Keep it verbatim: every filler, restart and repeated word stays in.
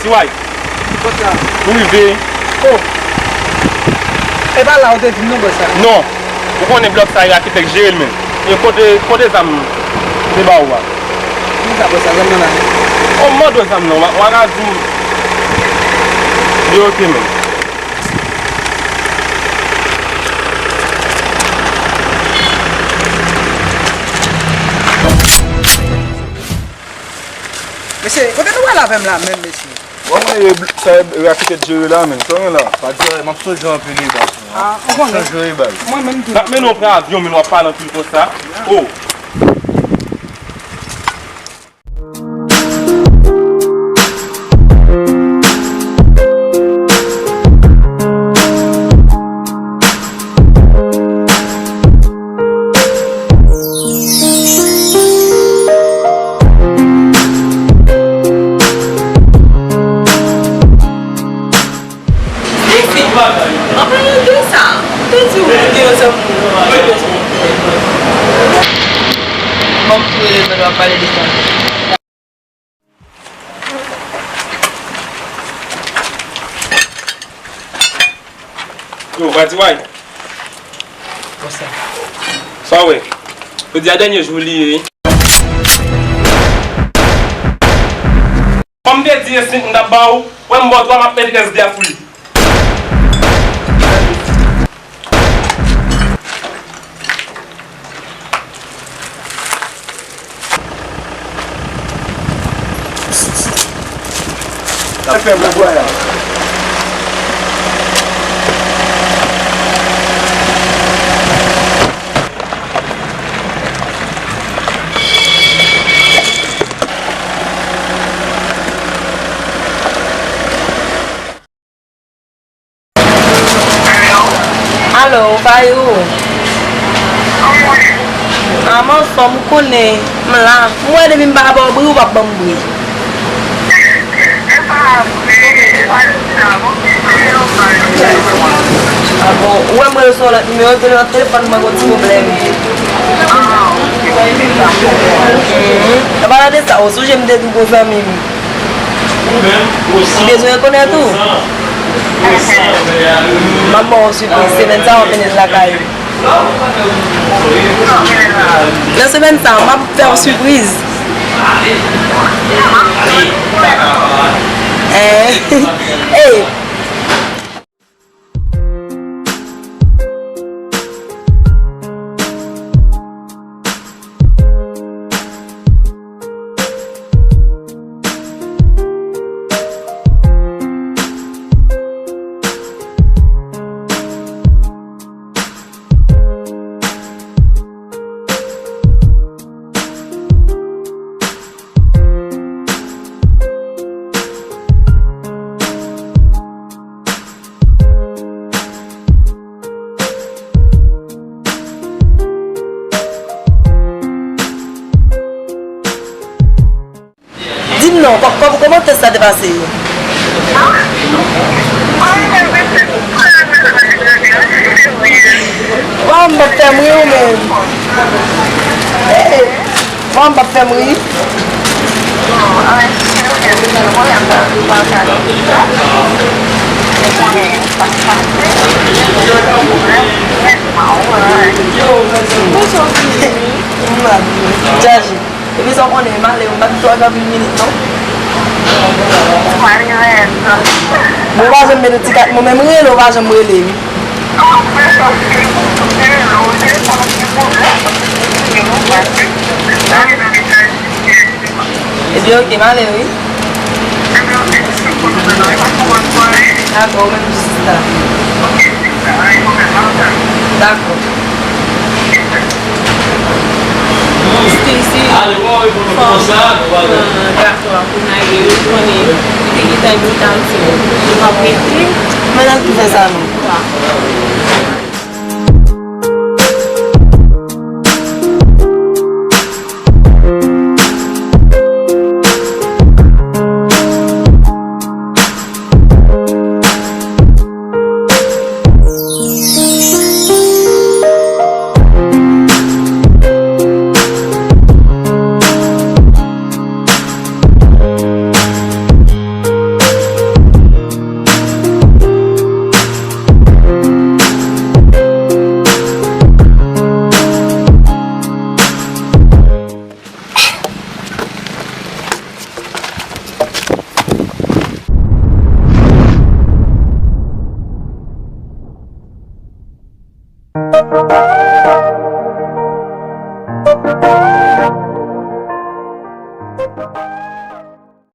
Way. Kot la? Nou rive. Oh. E pa la ou te vin non, bòs la? Non. Ou konnen blòk sa e raketè k jere l menm. E kote, kote zam m te ba ou a? Ki sa bòs la, zam nan la? Oh, m mande w zam nan, w a, w a ka di m. Yo, ok menm. Mesye, kote nou pral avè m la menm, mesye? Bon, mwen, e, sa e raketè jere la, menm. Sa w gen la? Pa di, m ap sonje w anpil, wi, baz. Ah, ou konnen. Sonje w, wi, baz. Mwen menm tou. N ap mennen w pran avyon, men w ap pale anpil konsa. Oh. Anpalan de sa, ou te di w gen yon sèl moun. Ban m tou rele mwen, w ap pale de sa. Yo, Badiway. Sa w wè? Jodi a dènye jou li ye, wi. Kòm m te di Esnik m t ap ba w, wè m ba w twa, m ap mete S D a sou li. Sa fè bon vwayaj. Alo, Vayou. A, m anfòm, ou konnen, m la. M wè depi m pa ba w bri, ou p ap ban m bri. A bon, ou wè m rele sou yon lòt nimewo, te nan telefòn mwen gon ti pwoblèm. Mhm. An palan de sa, ou sonje m te di w gon zanmi m. Ou bezwen rekonèt ou? M ap ba w sipriz, semèn sa w ap mennen l lakay ou. Nan semèn sa, m ap fè w sipriz. Eh, eh. Di m non, kò-, kò-, kòman tès la te pase? Waw, m p ap fè m ri ou menm. Hey, waw, m p ap fè m ri. Djaji. Epi sa w konnen, m ale, m pa t twò gen anpil minit non. Ou pa janm mete ti kat mwen, menm rele, ou pa janm rele m. Ebyen, oke, m ale wi. Dakò, ou menm tou, sista. Dakò. Stacy, fò m pran gato a pou Naye, ou konnen, li te gentan di Tati, li p ap rete. Men nan ki fè sa non. Wa.